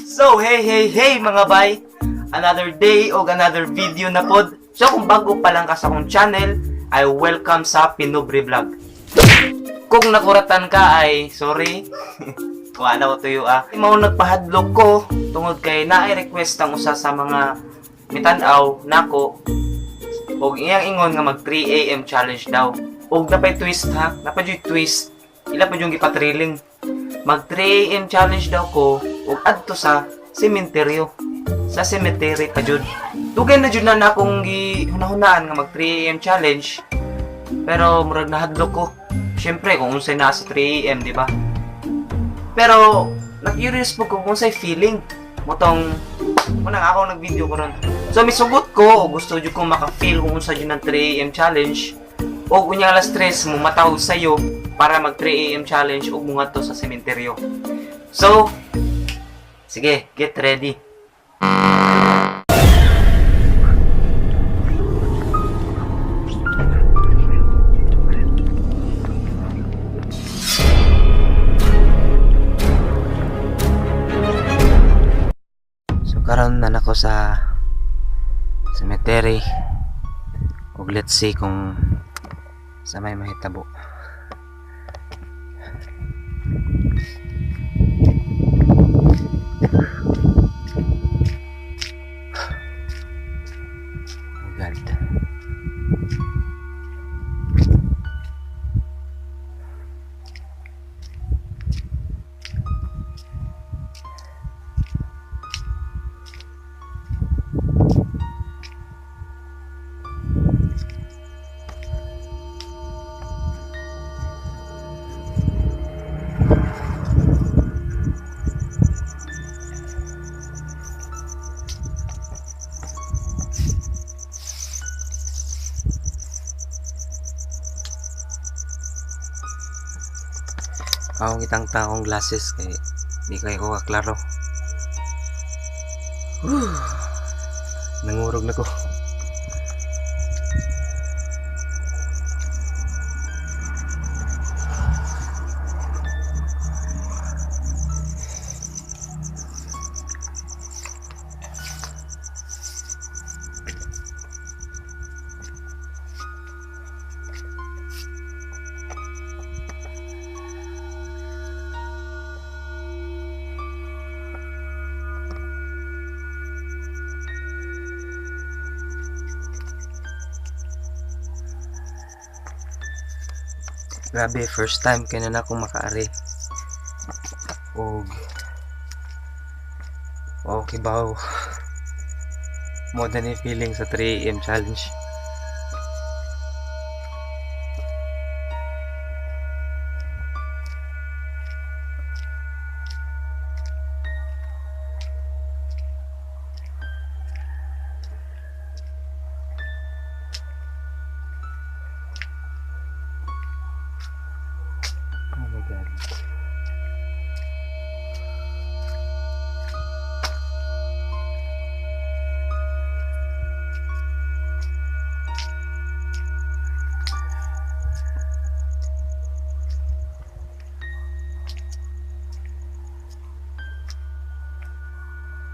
So, hey, hey, hey, mga bay! Another day og another video na pod. So, kung bago pa lang ka sa akong channel, ay welcome sa Pinobre Vlog. Kung nakuratan ka ay sorry. Wala ko tuyo ah. Mao nagpahadlok ko tungod kay naay request ang usa sa mga mitan-aw nako og iyang ingon nga mag 3 AM challenge daw. Og napay twist ha, napay juy twist. Ila pa yung gipatriling. Mag 3 AM challenge daw ko og adto sa sementeryo. Sa cemetery pa jud. Dugay na jud na na akong gihunahunaan nga mag 3 AM challenge. Pero murag nahadlok ko. Siyempre kung unsay naa sa 3 AM, di ba? Pero na-curious po ko kung unsay feeling motong unang ako nag-video ko ron. So misugot ko, o gusto jud ko maka-feel kung unsa jud ang 3 AM challenge. O unya alas 3 mo matawag sayo para mag 3 AM challenge ug mungadto sa sementeryo. So, sige, get ready. So karon na nako sa cemetery ug let's see kung sa may mahitabo. Oh God. Akong itang taong glasses kay di kayo ko kaklaro. Whew. Nangurog na ko. Grabe, first time kay na akong makaari. Og okay baw. Mo na ni feeling sa 3 AM challenge. Oh my God.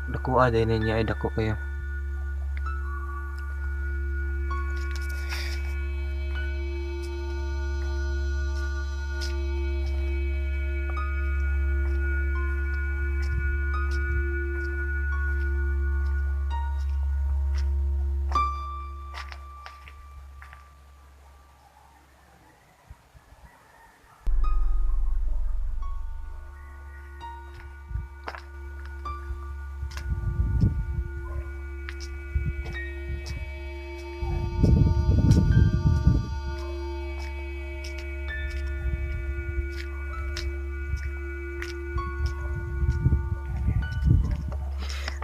Dako ah, dahil niya ay dako kayo.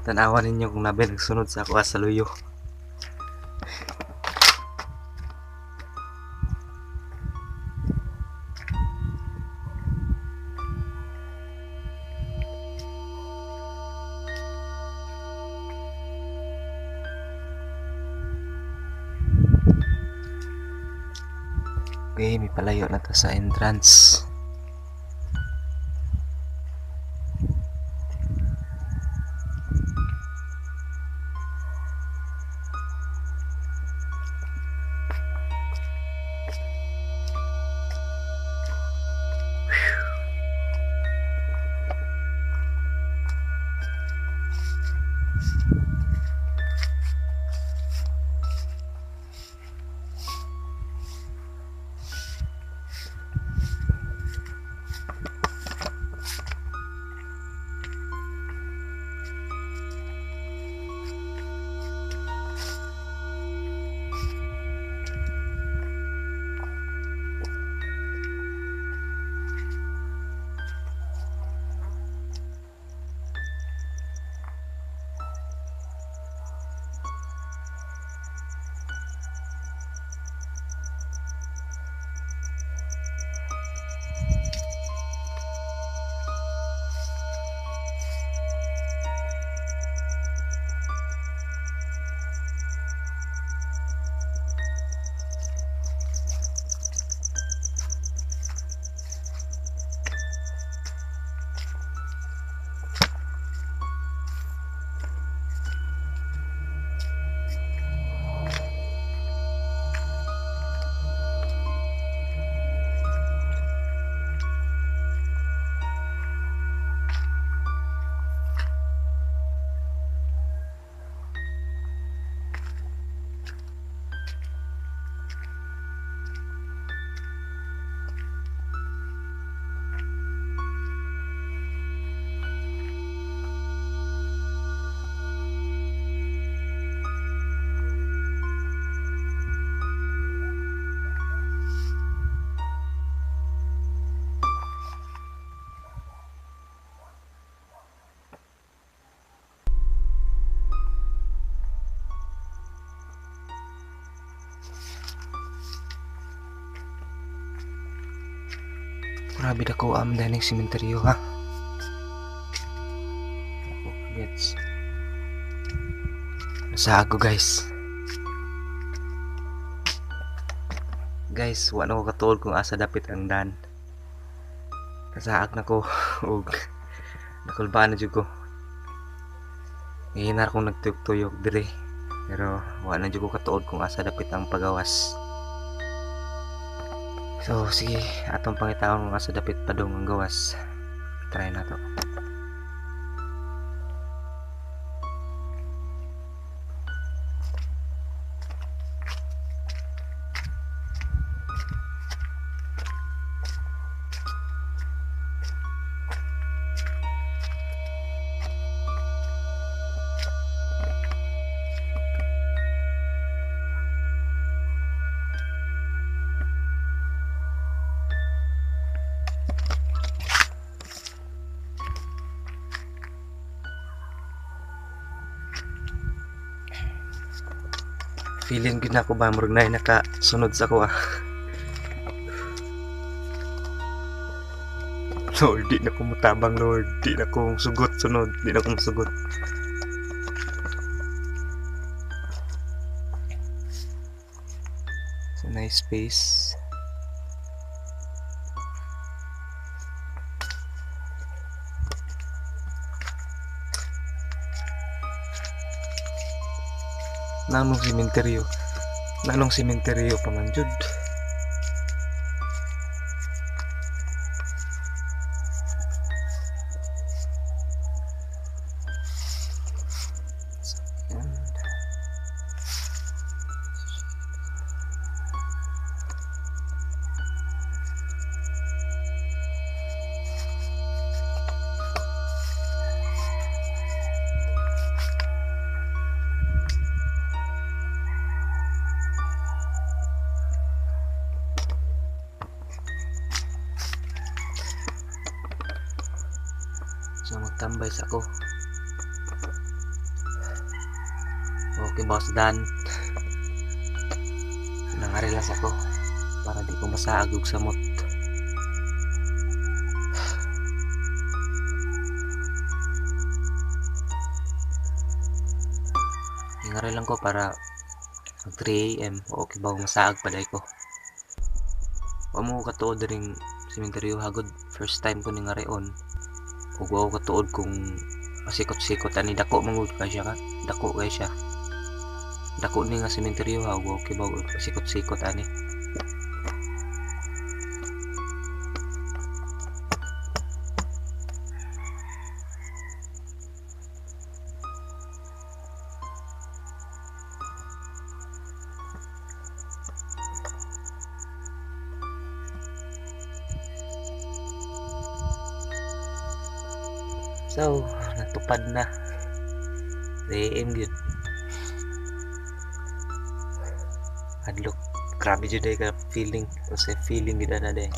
Tanawan ninyo kung nabay nagsunod sa ako sa luyo. Okay, may palayo na to sa entrance. Grabe dako am daning sementeryo, ha. Ako, gets. Nasa ako, guys. Guys, wa na ko katuod kung asa dapit ang dan. Nasaag na ko og nakulbaan na jud ko. Gihinar kong nagtuyok-tuyok dire. Pero wa na jud ko katuod kung asa dapit ang pagawas. So sige, atong pangitaon kung asa dapit padung ang gawas. Try na to. Feeling gid nako ba murag naay nakasunod sa ko, ah. Lord, di na ko mutabang, Lord. Di na ko sugot sunod. Di na ko musugot. So nice space. Nanong sementeryo. Nanong sementeryo pa man jud. Yan. So magtambay sa ako. Okay, Boss Dan. Nangarilas ako para di ko masaag og samot. Nangari lang ko para mag 3 AM. Okay ba masaag pa ko. Wa mo katuod ring sementeryo hagod, first time ko ning ngarion. Ug wa ko katuod kung masikot-sikot ani, dako mangud ka siya ka. Dako kay siya. Dako ni nga sementeryo ha, ug wa ko kibaw masikot-sikot ani. So, natupad na. 3 AM gyud. Hadlok. Grabe jud ay ka feeling. Unsay feeling gyud ana day.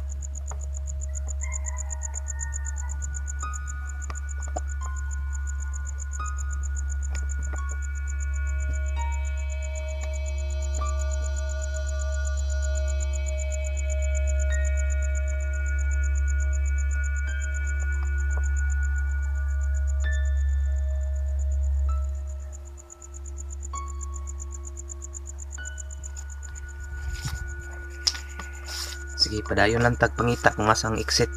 Sige, padayon lang tagpangita kung asang exit.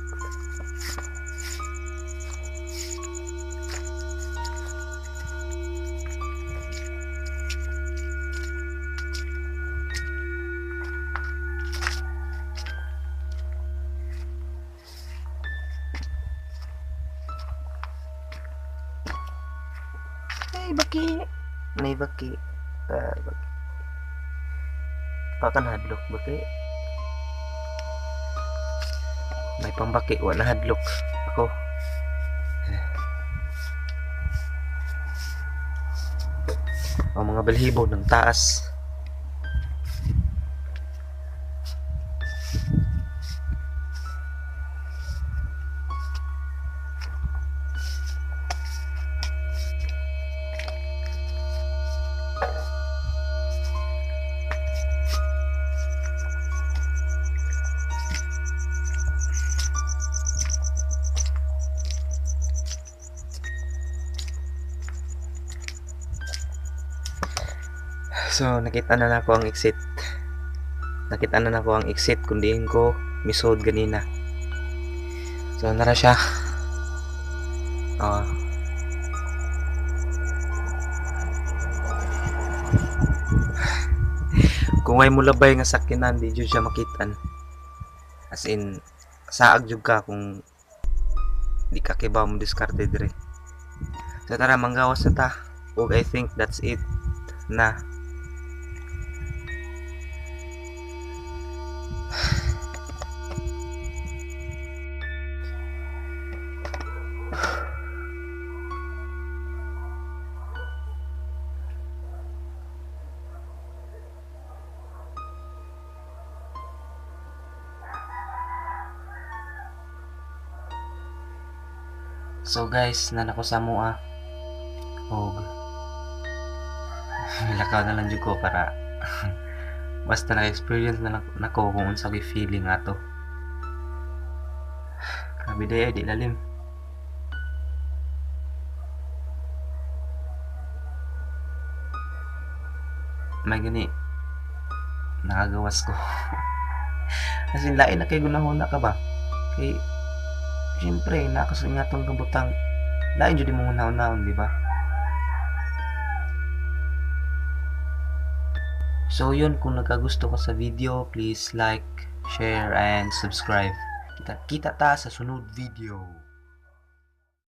Ay, baki. Nay, baki. Ah, baki. Pakan hadlok, baki. May pambaki, wala hadlok ako. Ang mga balhibo ng taas. So, nakita na nako ang exit. Nakita na nako ang exit kung diin ko misod ganina. So, nara siya. Oh. Kung ay mulabay nga sakyanan, di jud siya makitan. As in, saag jud ka kung di ka kibaw mo diskarte dire. So tara, manggawas na ta. Ug I think that's it na. So guys, nanako sa mua. Og lakaw na lang jud ko para basta na-experience na lang nako kung unsa gyud feeling ato. Grabe day, di lalim. May gani nakagawas ko. Kasi lain na kay gunahuna ka ba? Kay siyempre, nakasunod nga tong kabutang lain jud imong hunahon, di ba? So yun, kung nagkagusto ka sa video, please like, share, and subscribe. Kita, kita ta sa sunod video.